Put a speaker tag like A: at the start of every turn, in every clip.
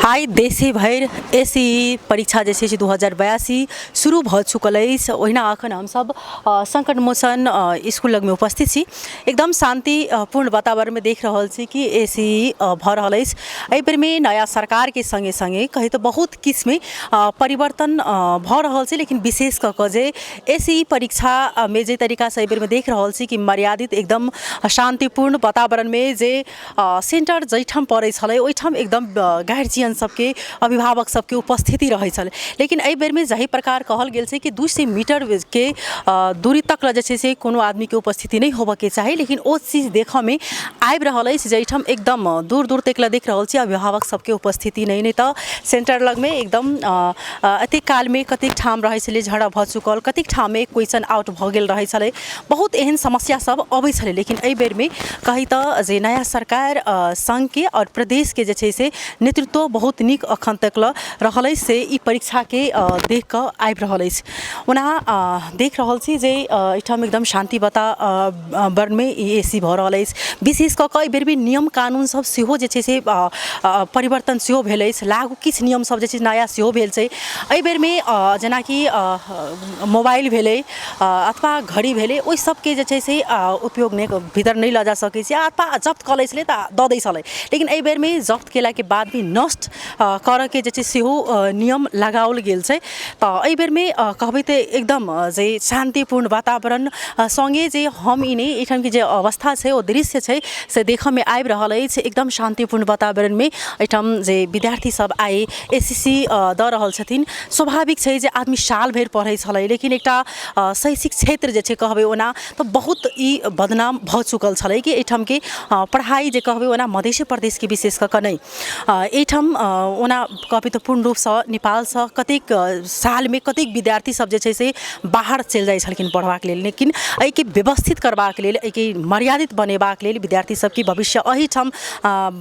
A: आइ देशे भरि एसी परीक्षा जे छै से 2082 शुरू भऽ चुकल अछि। ओहिना अखन हमसभ संकट मोचन इसकुल लगमे उपस्थित छी। एकदम शान्ति पूर्ण वातावरणमे देख रहल छी कि एसी भऽ रहल अछि। एहि बेरमे नया सरकारके सङ्गे सङ्गे कही तऽ बहुत किछुमे परिवर्तन भऽ रहल छै, लेकिन विशेष कऽ कऽ जे एसी परीक्षामे जे तरीकासँ एहि बेरमे देख रहल छी कि मर्यादित एकदम शान्तिपूर्ण वातावरणमे जे सेन्टर जाहिठाम पड़ै छलै ओहिठाम एकदम गार्जियन सबके, अभिभावक सबके उपस्थिति रहै छलै। लेकिन एहि बेरमे जाहि प्रकार कहल गेल छै कि 200 मीटरके दूरी तक जे छै से कोनो आदमीके उपस्थिति नहि होबऽके चाही, लेकिन ओ चीज देखऽमे आबि रहल अछि जाहिठाम एकदम दूर दूर तक लए देख रहल छी अभिभावक सबके उपस्थिति नहि, नहि तऽ सेन्टर लगमे एकदम एतेक कालमे कतेक ठाम रहै छलै झगड़ा भऽ चुकल, कतेक ठाममे क्वेश्चन आउट भऽ गेल रहै छलै, बहुत एहन समस्या सब अबै छलै। लेकिन एहि बेरमे कही तऽ जे नया सरकार सङ्घके आओर प्रदेशके जे छै से नेतृत्व बहुत नीक अखन तक लऽ रहल अछि, से ई परीक्षाके देख कऽ आबि रहल अछि। ओना देख रहल छी जे एहिठाम एकदम शान्ति वातावरणमे ई ए सी भऽ रहल अछि। विशेष कऽ कऽ एहि बेरमे नियम कानून सब सेहो जे छै से परिवर्तन सेहो भेल अछि, लागू किछु नियम सब जे छै नया सेहो भेल छै एहि बेरमे। जेनाकि मोबाइल भेलै अथवा घड़ी भेलै, ओहि सबके जे छै से उपयोग नहि, भीतर नहि लऽ जा सकै छी, अथवा जब्त कऽ लै छलै तऽ दऽ दै छलै। लेकिन एहि बेरमे जब्त केलाके बाद भी नष्ट करऽके जे छै सेहो नियम लगाओल गेल छै। तऽ एहि बेरमे कहबै तऽ एकदम जे शान्तिपूर्ण वातावरण सङ्गे जे हम ई नहि, एहिठामके जे अवस्था छै, ओ दृश्य छै, से देखऽमे आबि रहल अछि। एकदम शान्तिपूर्ण वातावरणमे एहिठाम जे विद्यार्थी सब आइ एस सी सी दऽ रहल छथिन। स्वाभाविक छै जे आदमी साल भरि पढ़ै छलै, लेकिन एकटा शैक्षिक क्षेत्र जे छै कहबै ओना तऽ बहुत ई बदनाम भऽ चुकल छलै कि एहिठामके पढ़ाइ जे कहबै ओना मधेशे प्रदेशके विशेष कऽ कऽ नहि, एहिठाम ओना कहबै तऽ पूर्ण रूपसँ नेपालसँ कतेक सालमे कतेक विद्यार्थी सब जे छै से बाहर चलि जाइ छलखिन पढ़बाक लेल। लेकिन एहिके व्यवस्थित करबाक लेल, एहिके मर्यादित बनेबाक लेल, विद्यार्थी सबके भविष्य एहिठाम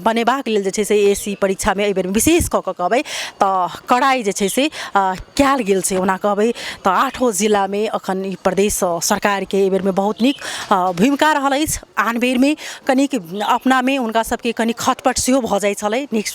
A: बनेबाक लेल जे छै से ए सी परीक्षामे एहिबेर विशेष कऽ कऽ कहबै तऽ कड़ाइ जे छै से कयल गेल छै। ओना कहबै तऽ आठो जिलामे अखन ई प्रदेश सरकारके एहि बेरमे बहुत नीक भूमिका रहल अछि। आन बेरमे कनिक अपनामे हुनका सबके कनि खटपट सेहो भऽ जाइ छलै। नीक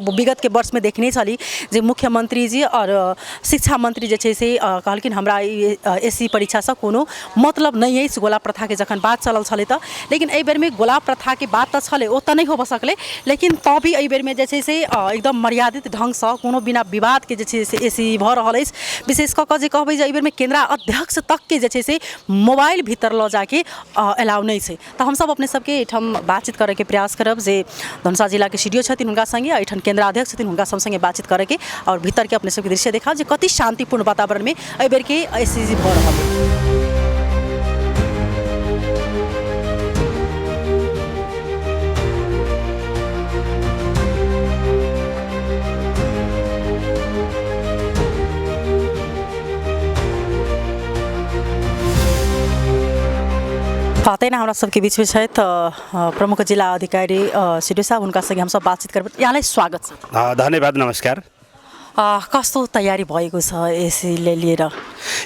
A: विगतके वर्षमे देखने छली जे मुख्यमंत्री जी आओर शिक्षा मंत्री जे छै से कहलखिन हमरा ई एस सी परीक्षासँ कोनो मतलब नहि अछि, गोला प्रथाके जखन बात चलल छलै तऽ। लेकिन एहि बेरमे गोला प्रथाके बात तऽ छलै, ओ तऽ नहि होबऽ सकलै, लेकिन तऽ भी एहि बेरमे जे छै से एकदम मर्यादित ढङ्गसँ कोनो बिना विवादके जे छै से ए सी भऽ रहल अछि। विशेष कऽ कऽ जे कहबै जे एहि बेरमे केन्द्रा अध्यक्ष तकके जे छै से मोबाइल भीतर लऽ जाके एलाउ नहि छै। तऽ हमसब अपने सबके एहिठाम बातचीत करैके प्रयास करब जे धनुषा जिलाके सी डी ओ छथिन हुनका सङ्गे, एहिठाम केन्द्राध्यक्ष छथिन हुनका सब सङ्गे बातचीत करैके आओर भीतरके अपने सबके दृश्य देखाउ जे कति शान्तिपूर्ण वातावरणमे एहि बेरके एस सी जी भऽ रहल अछि। तहिना हमरा सबके बीचमे छथि प्रमुख जिला अधिकारी सी डी ओ साहब, हुनका सङ्गे हमसब बातचीत करबै। यहाँलाई स्वागत छ।
B: धन्यवाद, नमस्कार।
A: कस्तो तयारी भएको छ एसीले लिएर?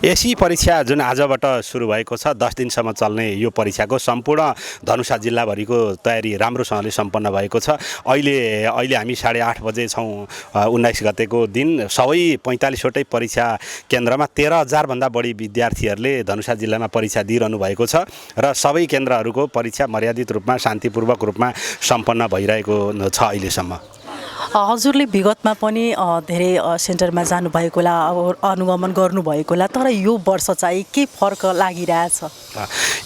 B: एसी परीक्षा जुन आजबाट सुरु भएको छ, 10 दिनसम्म चल्ने यो परीक्षाको सम्पूर्ण धनुषा जिल्लाभरिको तयारी राम्रोसँगले सम्पन्न भएको छ। अहिले हामी 8:30 बजे छौँ, 19 गतेको दिन। सबै 45वटै परीक्षा केन्द्रमा 13,000 भन्दा बढी विद्यार्थीहरूले धनुषा जिल्लामा परीक्षा दिइरहनु भएको छ र सबै केन्द्रहरूको परीक्षा मर्यादित रूपमा शान्तिपूर्वक रूपमा सम्पन्न भइरहेको छ अहिलेसम्म।
A: हजुरले विगतमा पनि धेरै सेन्टरमा जानुभएको होला, अब अनुगमन गर्नुभएको होला, तर यो वर्ष चाहिँ के फरक लागिरहेछ?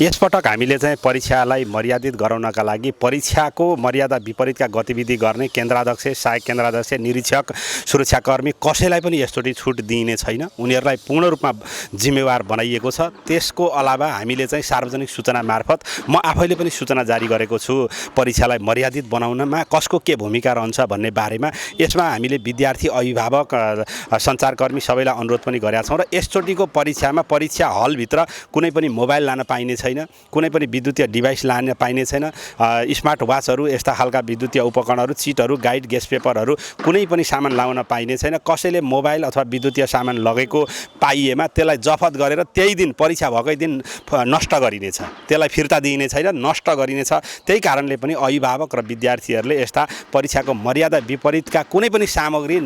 B: यसपटक हामीले चाहिँ परीक्षालाई मर्यादित गराउनका लागि परीक्षाको मर्यादा विपरीतका गतिविधि गर्ने केन्द्राध्यक्ष, सहायक केन्द्राध्यक्ष, निरीक्षक, सुरक्षाकर्मी कसैलाई पनि यसचोटि छुट दिइने छैन। उनीहरूलाई पूर्ण रूपमा जिम्मेवार बनाइएको छ। त्यसको अलावा हामीले चाहिँ सार्वजनिक सूचना मार्फत म आफैले पनि सूचना जारी गरेको छु परीक्षालाई मर्यादित बनाउनमा कसको के भूमिका रहन्छ भन्ने बारेमा। यसमा हामीले विद्यार्थी, अभिभावक, सञ्चारकर्मी सबैलाई अनुरोध पनि गरेका छौँ र यसचोटिको परीक्षामा परीक्षा हलभित्र कुनै पनि मोबाइल लान पाइने छैन, कुनै पनि विद्युतीय डिभाइस लान पाइने छैन, स्मार्ट वाचहरू, यस्ता खालका विद्युतीय उपकरणहरू, चिटहरू, गाइड, गेस पेपरहरू कुनै पनि सामान लाउन पाइने छैन। कसैले मोबाइल अथवा विद्युतीय सामान लगेको पाइएमा त्यसलाई जफत गरेर त्यही दिन परीक्षा भएकै दिन नष्ट गरिनेछ, त्यसलाई फिर्ता दिइने छैन, नष्ट गरिनेछ। त्यही कारणले पनि अभिभावक र विद्यार्थीहरूले यस्ता परीक्षाको मर्यादा मर्यादा विपरीतका कुनै पनि सामग्री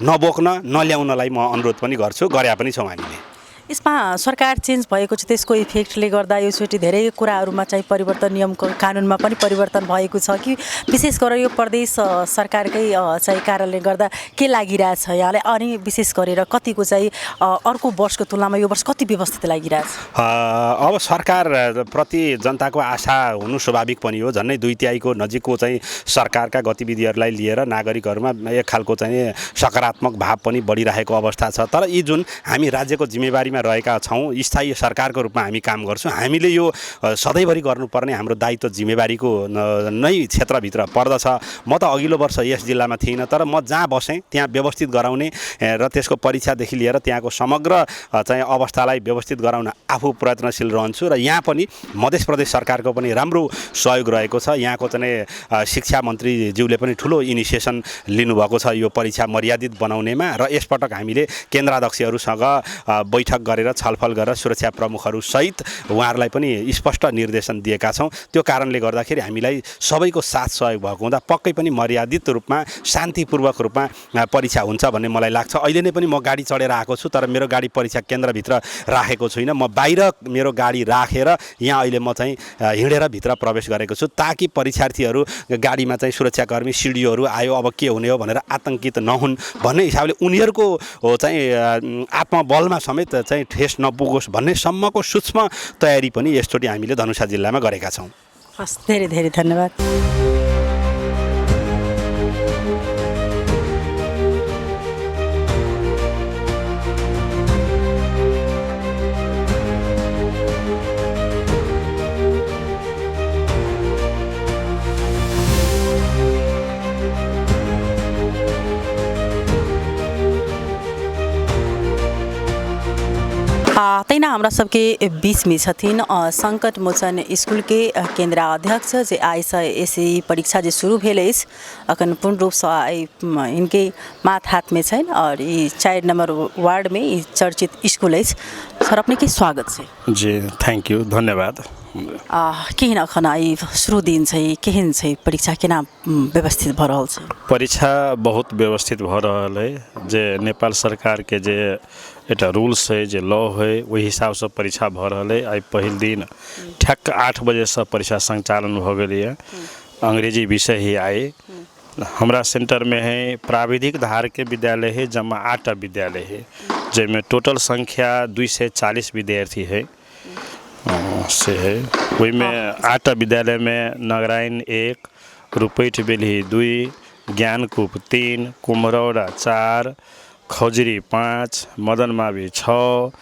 B: नबोक्न नल्याउनलाई म अनुरोध पनि गर्छु, गरे पनि छौँ हामीले।
A: यसमा सरकार चेन्ज भएको छ, त्यसको इफेक्टले गर्दा योचोटि धेरै कुराहरूमा चाहिँ परिवर्तन, नियम कानुनमा पनि परिवर्तन भएको छ कि विशेष गरेर यो प्रदेश सरकारकै चाहिँ कारणले गर्दा के लागिरहेछ यहाँलाई? अनि विशेष गरेर कतिको चाहिँ अर्को वर्षको तुलनामा यो वर्ष कति व्यवस्थित लागिरहेछ?
B: अब सरकार प्रति जनताको आशा हुनु स्वाभाविक पनि हो। झन्डै 2/3 नजिकको चाहिँ सरकारका गतिविधिहरूलाई लिएर नागरिकहरूमा एक खालको चाहिँ सकारात्मक भाव पनि बढिरहेको अवस्था छ। तर यी जुन हामी राज्यको जिम्मेवारीमा रहेका छौँ, स्थायी सरकारको रूपमा हामी काम गर्छौँ, हामीले यो सधैँभरि गर्नुपर्ने हाम्रो दायित्व जिम्मेवारीको नै क्षेत्रभित्र पर्दछ। म त अघिल्लो वर्ष यस जिल्लामा थिइनँ, तर म जहाँ बसेँ त्यहाँ व्यवस्थित गराउने र त्यसको परीक्षादेखि लिएर त्यहाँको समग्र चाहिँ अवस्थालाई व्यवस्थित गराउन आफू प्रयत्नशील रहन्छु। र यहाँ पनि मध्य प्रदेश सरकारको पनि राम्रो सहयोग रहेको छ। यहाँको चाहिँ शिक्षा मन्त्रीज्यूले पनि ठुलो इनिसिएसन लिनुभएको छ यो परीक्षा मर्यादित बनाउनेमा। र यसपटक हामीले केन्द्राध्यक्षहरूसँग बैठक गरेर छलफल गरेर सुरक्षा प्रमुखहरूसहित उहाँहरूलाई पनि स्पष्ट निर्देशन दिएका छौँ। त्यो कारणले गर्दाखेरि हामीलाई सबैको साथ सहयोग भएको हुँदा पक्कै पनि मर्यादित रूपमा शान्तिपूर्वक रूपमा परीक्षा हुन्छ भन्ने मलाई लाग्छ। अहिले नै पनि म गाडी चढेर आएको छु, तर मेरो गाडी परीक्षा केन्द्रभित्र राखेको छुइनँ। म बाहिर मेरो गाडी राखेर यहाँ अहिले म चाहिँ हिँडेर भित्र प्रवेश गरेको छु, ताकि परीक्षार्थीहरू गाडीमा चाहिँ सुरक्षाकर्मी सिडिओहरू आयो अब के हुने हो भनेर आतङ्कित नहुन् भन्ने हिसाबले उनीहरूको चाहिँ आत्मबलमा समेत चाहिँ ठेस नपुगोस् भन्ने सम्मको सूक्ष्म तयारी पनि यसचोटि हामीले धनुषा जिल्लामा गरेका छौँ।
A: हस्, धेरै धेरै धन्यवाद। तहिना हमरा सबके बीचमे छथिन संकट मोचन स्कूलके केन्द्राध्यक्ष, जे आइसँ एसई परीक्षा जे शुरू भेल अछि अखन पूर्ण रूपसँ आइ हिनके माथ हाथमे छनि और ई 4 नम्बर वार्डमे ई चर्चित स्कूल अछि। सर, अपनेके स्वागत छै।
C: जी, thank you, धन्यवाद।
A: केहन अखन आइ शुरू दिन छै, केहन छै परीक्षा, केना व्यवस्थित भऽ रहल छै?
C: परीक्षा बहुत व्यवस्थित भऽ रहल है। जे नेपाल सरकारके जे एकटा रूल्स है, जे लॉ है, ओहि हिसाबसँ परीक्षा भऽ रहल है। आइ पहिल दिन ठ्याक्क 8 बजेसँ परीक्षा सञ्चालन भऽ गेलैए। अंग्रेजी विषय ही आइ हमरा सेंटरमे है। प्राविधिक धारके विद्यालय है, जमा 8टा विद्यालय है, जाहिमे टोटल संख्या 240 विद्यार्थी है से है। ओहिमे 8टा विद्यालयमे नगराइन 1, रुपैठ बेलही 2, ज्ञानकूप 3, कुम्हरौरा 4, खौजरी 5, मदन मावी 6,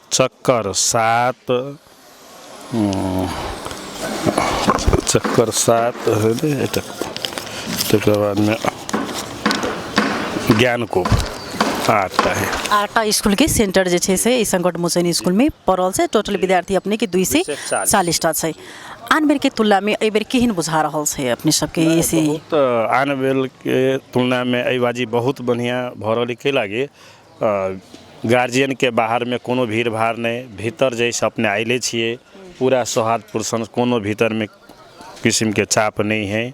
C: चक्कर 7, चक्कर 7, तकर बादमे ज्ञानकूप 8टा है।
A: 8टा स्कूलके सेंटर जे छै से ई संकट मोचन स्कूलमे पड़ल छै। टोटल विद्यार्थी अपनेके 240टा छै। आन बेरके तुलनामे एहि बेर केहन बुझा रहल छै अपने सबके?
C: बहुत आन बेरके तुलनामे एहि बाजी बहुत बढ़िआँ भऽ रहल। कै लागी गार्जियनके बाहरमे कोनो भीड़ भाड़ नहि, भीतर जैसे अपने आइले छियै पूरा सौहार्दपूर्ण, कोनो भीतरमे किसिमके चाप नहि है।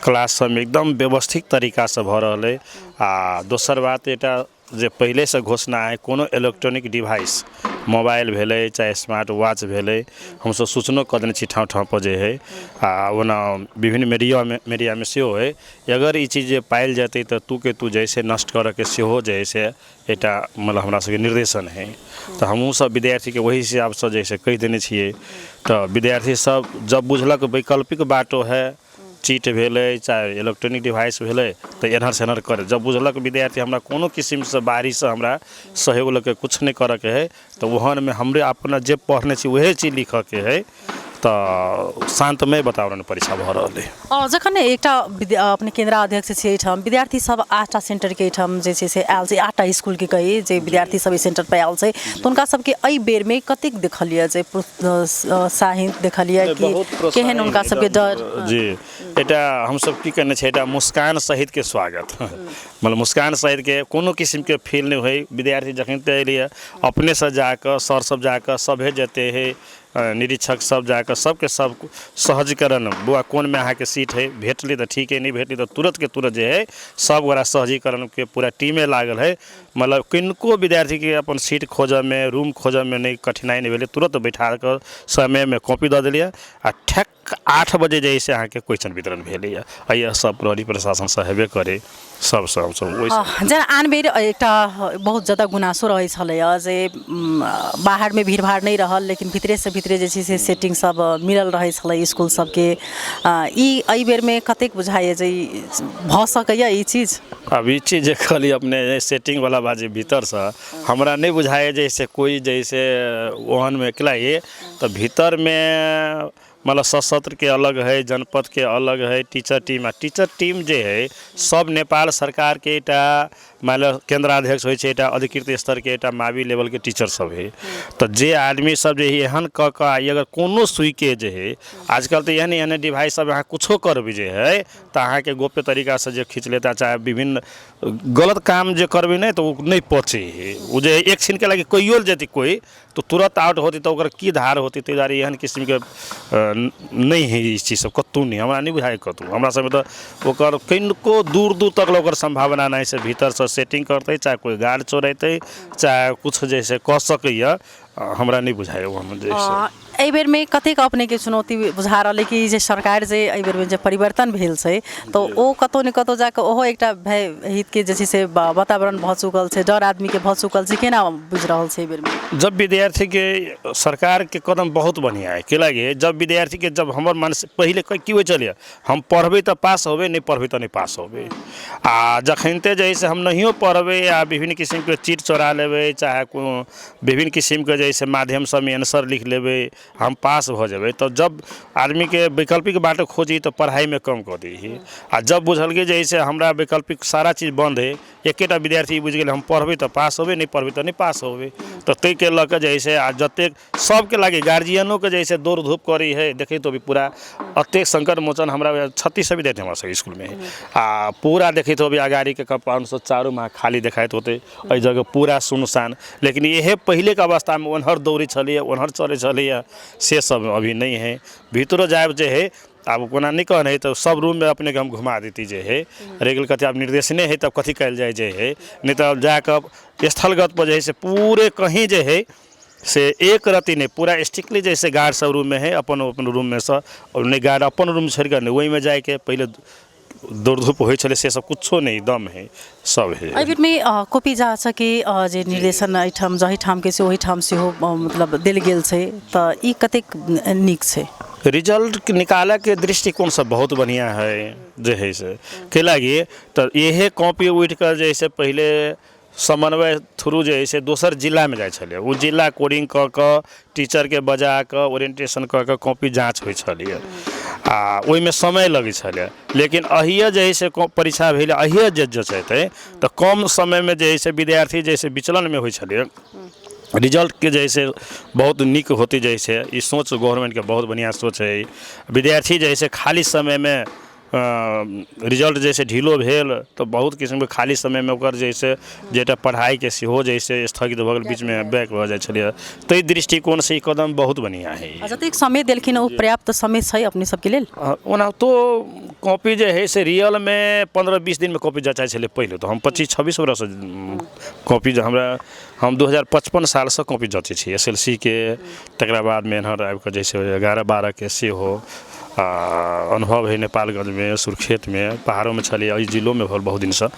C: क्लास सबमे एकदम व्यवस्थित तरीकासँ भऽ रहल है। आ दोसर बात एकटा जे पहिलेसँ घोषणा है, कोनो इलेक्ट्रॉनिक डिवाइस मोबाइल भेलै चाहे स्मार्ट वॉच भेलै, हमसब सूचनो कऽ देने छी ठाउँ ठाउँपर जे है। आ ओना विभिन्न मीडियामे सेहो है, अगर ई चीज जे पायल जेतै तऽ तू के तू जैसे नष्ट करऽके सेहो जे है से एकटा मतलब हमरा सबके निर्देशन है। तऽ हमहूँ सब विद्यार्थीके ओहि हिसाबसँ जे है से कहि देने छियै। तऽ विद्यार्थी सब जब बुझलक वैकल्पिक बाटो है, चीट भेलै चाहे इलेक्ट्रॉनिक डिवाइस भेलै, तऽ एन्हर से एन्हर करे। जब बुझलक विद्यार्थी हमरा कोनो किसिमसँ बाहरीसँ हमरा सहयोग लऽके किछु नहि करऽके है, तऽ ओहनमे हमरे अपना जे पढ़ने छी वएह चीज लिखऽके है। तऽ शान्तमय वातावरण परीक्षा भऽ रहल है।
A: जखन एकटा अपने केन्द्राध्यक्ष छियै एहिठाम, विद्यार्थी सब 8टा सेंटरके एहिठाम जे छै से आयल छै, 8टा स्कूलके कही जे विद्यार्थी सब एहि सेंटर पर आयल छै, तऽ हुनका सबके एहि बेरमे कतेक देखलियै जे प्रोत्साहित देखलियै कि केहन हुनका सबके डर?
C: जी, एकटा हमसब की केने छै, एकटा मुस्कान सहितके स्वागत, मतलब मुस्कान सहितके कोनो किसिमके फील नहि होइ। विद्यार्थी जखन एलियै अपनेसँ जाकऽ सर सब जाकऽ सभे जते है निरीक्षक सब जाकऽ सबके सब सहजीकरण, बौआ कोनमे अहाँके सीट हइ, भेटलै तऽ ठीक हइ, नहि भेटलै तऽ तुरन्तके तुरन्त जे हइ सब गोरा सहजीकरणके पूरा टीमे लागल हइ। मतलब किनको विद्यार्थीके अपन सीट खोजऽमे, रूम खोजऽमे नहि कठिनाइ नहि भेलै, तुरन्त बैठाकऽ समयमे कॉपी दऽ देलियै आओर ठक 8 बजे जे हइ से अहाँके क्वेश्चन वितरण भेलैए। एहि सब प्रहरी प्रशासनसँ हेबे करै, सबसँ हमसब ओहि
A: जेना आन बेर एकटा बहुत ज्यादा गुनासो रहै छलैए जे बाहरमे भीड़भाड़ नहि रहल, लेकिन भितरेसँ भितरे जे छै से सेटिंग सब मिलल रहै छलै इसकुल सबके। ई एहि बेरमे कतेक बुझाइए जे ई भऽ सकैए ई चीज?
C: अब ई चीज जे कहली अपने सेटिंगवला बात जे भीतरसँ हमरा नहि बुझाइए जे से कोइ जैसे ओहनमे केला तऽ भीतरमे मतलब सशस्त्रके अलग हइ, जनपदके अलग हइ, टीचर टीम, आ टीचर टीम जे हइ सब नेपाल सरकारके एकटा मानि लिअ केन्द्राध्यक्ष होइ छै, एकटा अधिकृत स्तरके एकटा मावी लेवलके टीचर सब हइ। तऽ जे आदमी सब जे एहन कऽ कऽ आ अगर कोनो सुइके जे हइ, आजकल तऽ एहन एहन डिवाइस सब अहाँ कुछो करबै जे हइ तऽ अहाँके गोप्य तरीकासँ जे खींच लेता, चाहे विभिन्न गलत काम जे करबै ने तऽ ओ नहि पचै हइ। ओ जे एक क्षणके लागि कइयो जेतै कोइ तऽ तुरन्त आउट होतै, तऽ ओकर की धार होतै। ताहि दुआरे एहन किसिमके नहि हइ ई चीज सब कतहु नहि, हमरा नहि बुझाइ कतहु। हमरा सबमे तऽ ओकर कनिको दूर दूर तक ओकर सम्भावना नहि से भीतरसँ सेटिंग करतै, चाहे कोइ गार्ड चोरेतै, चाहे किछु जे से कऽ सकैए, हमरा नहि बुझाइए ओहन जे से।
A: एहि बेरमे कतेक अपनेके चुनौती बुझा रहल अइ कि जे सरकार जे एहि बेरमे जे परिवर्तन भेल छै तऽ ओ कतहु ने कतहु जाकऽ ओहो एकटा भय हितके जे छै से वातावरण भऽ चुकल छै, डर आदमीके भऽ चुकल छै, केना बुझि रहल छै एहि बेरमे?
C: जब विद्यार्थीके सरकारके कदम बहुत बढ़िआँ हइ, कैलाकि जब विद्यार्थीके जब हमर मन पहिले की होइ छलैए, हम पढ़बै तऽ पास होबै, नहि पढ़बै तऽ नहि पास होबै। आ जखनिते जे हइ से हम नहियो पढ़बै आ विभिन्न किसिमके चीट चोरा लेबै, चाहे कोनो विभिन्न किसिमके जे हइ से माध्यमसँ हम आंसर लिख लेबै, हम पास भऽ जेबै, तऽ जब आदमीके वैकल्पिक बाटो खोजी तऽ पढ़ाइमे कम कऽ दै हइ। आ जब बुझलकै जे हइ से हमरा वैकल्पिक सारा चीज बन्द हइ, एकेटा विद्यार्थी ई बुझि गेलै हम पढ़बै तऽ पास होबै, नहि पढ़बै तऽ नहि पास होबै, तऽ ताहिके लऽ कऽ जे हइ से आ जतेक सबके लागे गार्जियनोके जे हइ से दौड़ धूप करै हइ। देखैत होबै पूरा एतेक संकट मोचन, हमरा 36 विद्यार्थी हमरा सबके इसकुलमे हइ, आ पूरा देखैत होबै अगाड़ीके कंपाउंड सब चारू माह खाली देखाइत होतै, एहि जगह पूरा सुनसान। लेकिन इहे पहिलेके अवस्थामे ओन्हर दौड़ै छलैए, ओन्हर चलै छलैए, से सब अभी नहि हइ। भीतरो जायब जे हइ आब कोना नहि कहने हइ तऽ सब रूममे अपनेके हम घुमा देती जे हइ, रहि गेल कथी आब निर्देशने हइ तब कथी कयल जाइ जे हइ, नहि तऽ जाकऽ स्थलगत पर जे हइ से पूरे कहीं जे हइ से एक रत्ती नहि, पूरा स्ट्रिक्टली जे से गार्ड सब रूममे हइ अपन अपन रूममे सँ, आओर नहि गार्ड अपन रूम छोड़िकऽ नहि ओहिमे जाइके पहिले दौड़ धूप होइ छलै, से सब कुछो नहि, एकदम हइ सब हइ।
A: एहि बेरमे कॉपी जाँचके जे निर्देशन एहिठाम जाहिठामके छै ओहिठाम सेहो मतलब देल गेल छै, तऽ ई कतेक नीक छै?
C: रिजल्ट निकालऽके दृष्टिकोणसँ बहुत बढ़िआँ हइ जे हइ से, कैलाकि तऽ इहे कॉपी उठिकऽ जे हइ से पहिले समन्वय थ्रू जे हइ से दोसर जिलामे जाइ छलै, ओ जिला कोडिंग कऽ कऽ टीचरके बजा कऽ ओरिएंटेशन कऽ कऽ कॉपी जाँच होइ छलैए आ ओहिमे समय लगै छलै। लेकिन अहिए जे हइ से परीक्षा भेल अहिए जे जँचेतै तऽ कम समयमे जे हइ से विद्यार्थी जे हइ से विचलनमे होइ छलै, रिजल्टके जे हइ से बहुत नीक होतै जे हइ से ई सोच गवर्नमेन्टके बहुत बढ़िआँ सोच हइ। विद्यार्थी जे हइ से खाली समयमे रिजल्ट जे से ढीलो भेल तऽ बहुत किसिमके खाली समयमे ओकर जे से जे पढ़ाइके सेहो जे से स्थगित भऽ गेल, बीचमे बैक भऽ जाइ छलैए, ताहि दृष्टिकोणसँ ई कदम बहुत बढ़िआँ हइ।
A: जतेक समय देलखिन ओ पर्याप्त समय छै अपने सबके लेल?
C: ओनाहितो कॉपी जे हइ से रियलमे 15-20 दिनमे कॉपी जँचाइ छलै पहिले, तऽ हम 25-26 बरससँ कॉपी जे हमरा हम 2055 सालसँ कॉपी जँचै छी SLC के, तकरा बादमे एन्हर आबिकऽ जे से 11-12 सेहो अनुभव हइ नेपालगञ्जमे, सुर्खेतमे, पहाड़ोमे छलै, एहि जिलोमे भेल बहुत दिनसँ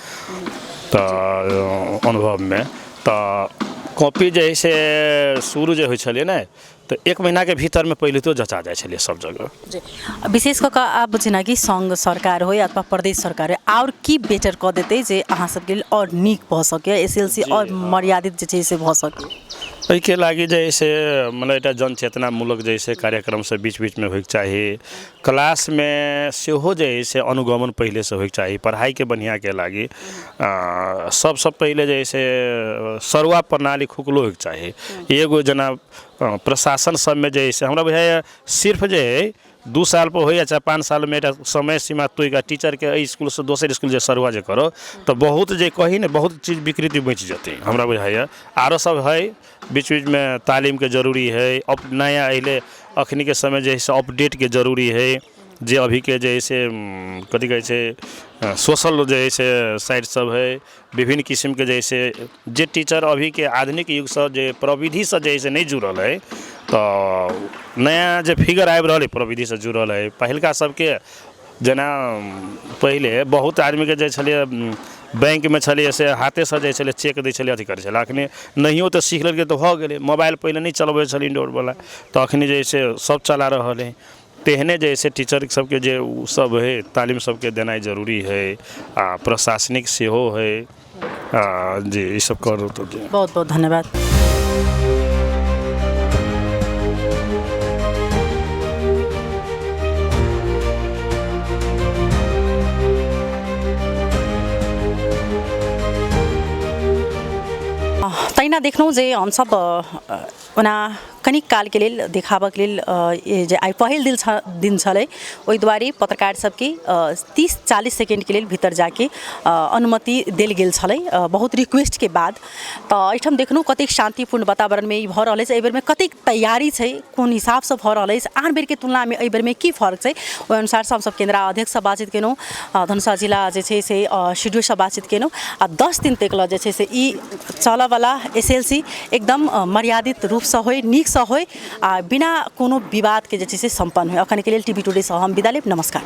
C: तऽ अनुभवमे। तऽ कॉपी जे हइ से शुरू जे होइ छलै ने तऽ 1 महीनाके भीतरमे पहिले तो जँचा जाइ छलै सब जगह।
A: विशेष कऽ कऽ आब जेनाकि सङ्घ सरकार होइ अथवा प्रदेश सरकार होइ, आओर की बेटर कऽ देतै जे अहाँ सबके लेल आओर नीक भऽ सकैए, SLC आओर मर्यादित जे छै से भऽ सकै?
C: एहिके लागि जे हइ से मतलब एकटा जनचेतनामूलक जे हइ से कार्यक्रम सब बीच बीचमे होइके चाही, क्लासमे सेहो जे हइ से अनुगमन पहिलेसँ होइके चाही पढ़ाइके बढ़िआँके लागि। सबसँ पहिले जे हइ से सरुआ प्रणाली खुकलो होइके चाही, एगो जेना प्रशासन सबमे जे हइ से हमरा बुझाइए सिर्फ जे हइ 2 साल पर होइए चाहे 5 सालमे एकटा समय सीमा तोड़िकऽ टीचरके एहि इसकुलसँ दोसर इसकुल जे सरुआ जे करो तऽ बहुत जे कही ने बहुत चीज विकृति बचि जेतै हमरा बुझाइए। आरो सब हइ बीच बीचमे तालीमके जरूरी हइ, नया अइले अखनीके समय जे हइ से अपडेटके जरूरी हइ, जे अभीके जे हइ से कथी कहै छै सोशल जे हइ से साइट सब हइ, विभिन्न किसिमके जे हइ से जे टीचर अभीके आधुनिक युगसँ जे प्रविधिसँ जे हइ से नहि जुड़ल हइ तऽ नया जे फिगर आबि रहल हइ प्रविधिसँ जुड़ल हइ। पहिलका सबके जेना पहिले बहुत आदमीके जे छलैए बैंकमे छलैए से हाथेसँ जे छलै चेक दै छलै अथी करै छलै, अखनी नहियो तऽ सीख लेलकै तऽ भऽ गेलै। मोबाइल पहिले नहि चलबै छलै इन्डोरवला, तऽ अखनी जे हइ से सब चला रहल हइ। तेहने जे हइ से टीचर सबके जे ओ सब हइ तालीम सबके देनाइ जरूरी हइ आ प्रशासनिक सेहो हइ आ जे ई सब करू तऽ
A: बहुत बहुत धन्यवाद। तहिना देखलहुँ जे हमसब ओना कनिक कालके लेल देखाबऽके लेल जे आइ पहिल दिन छलै ओहि दुआरे पत्रकार सबके 30-40 सेकेंडके लेल भीतर जाके अनुमति देल गेल छलै बहुत रिक्वेस्टके बाद। तऽ एहिठाम देखलहुँ कतेक शान्तिपूर्ण वातावरणमे ई भऽ रहल अछि, एहि बेरमे कतेक तैयारी छै, कोन हिसाबसँ भऽ रहल अछि, आन बेरके तुलनामे एहि बेरमे की फर्क छै, ओहि अनुसारसँ हमसब केन्द्राध्यक्षसँ बातचीत केलहुँ, धनुषा जिला जे छै से सी डी ओ सँ बातचीत केलहुँ आ 10 दिन तक लए जे छै से ई चलऽवला SLC एकदम मर्यादित रूपसँ होइ, नीकसँ होइ आ बिना कोनो विवादके जे छै से सम्पन्न होइ। अखनके लेल टीवी टुडेसँ हम विदा लेब। नमस्कार।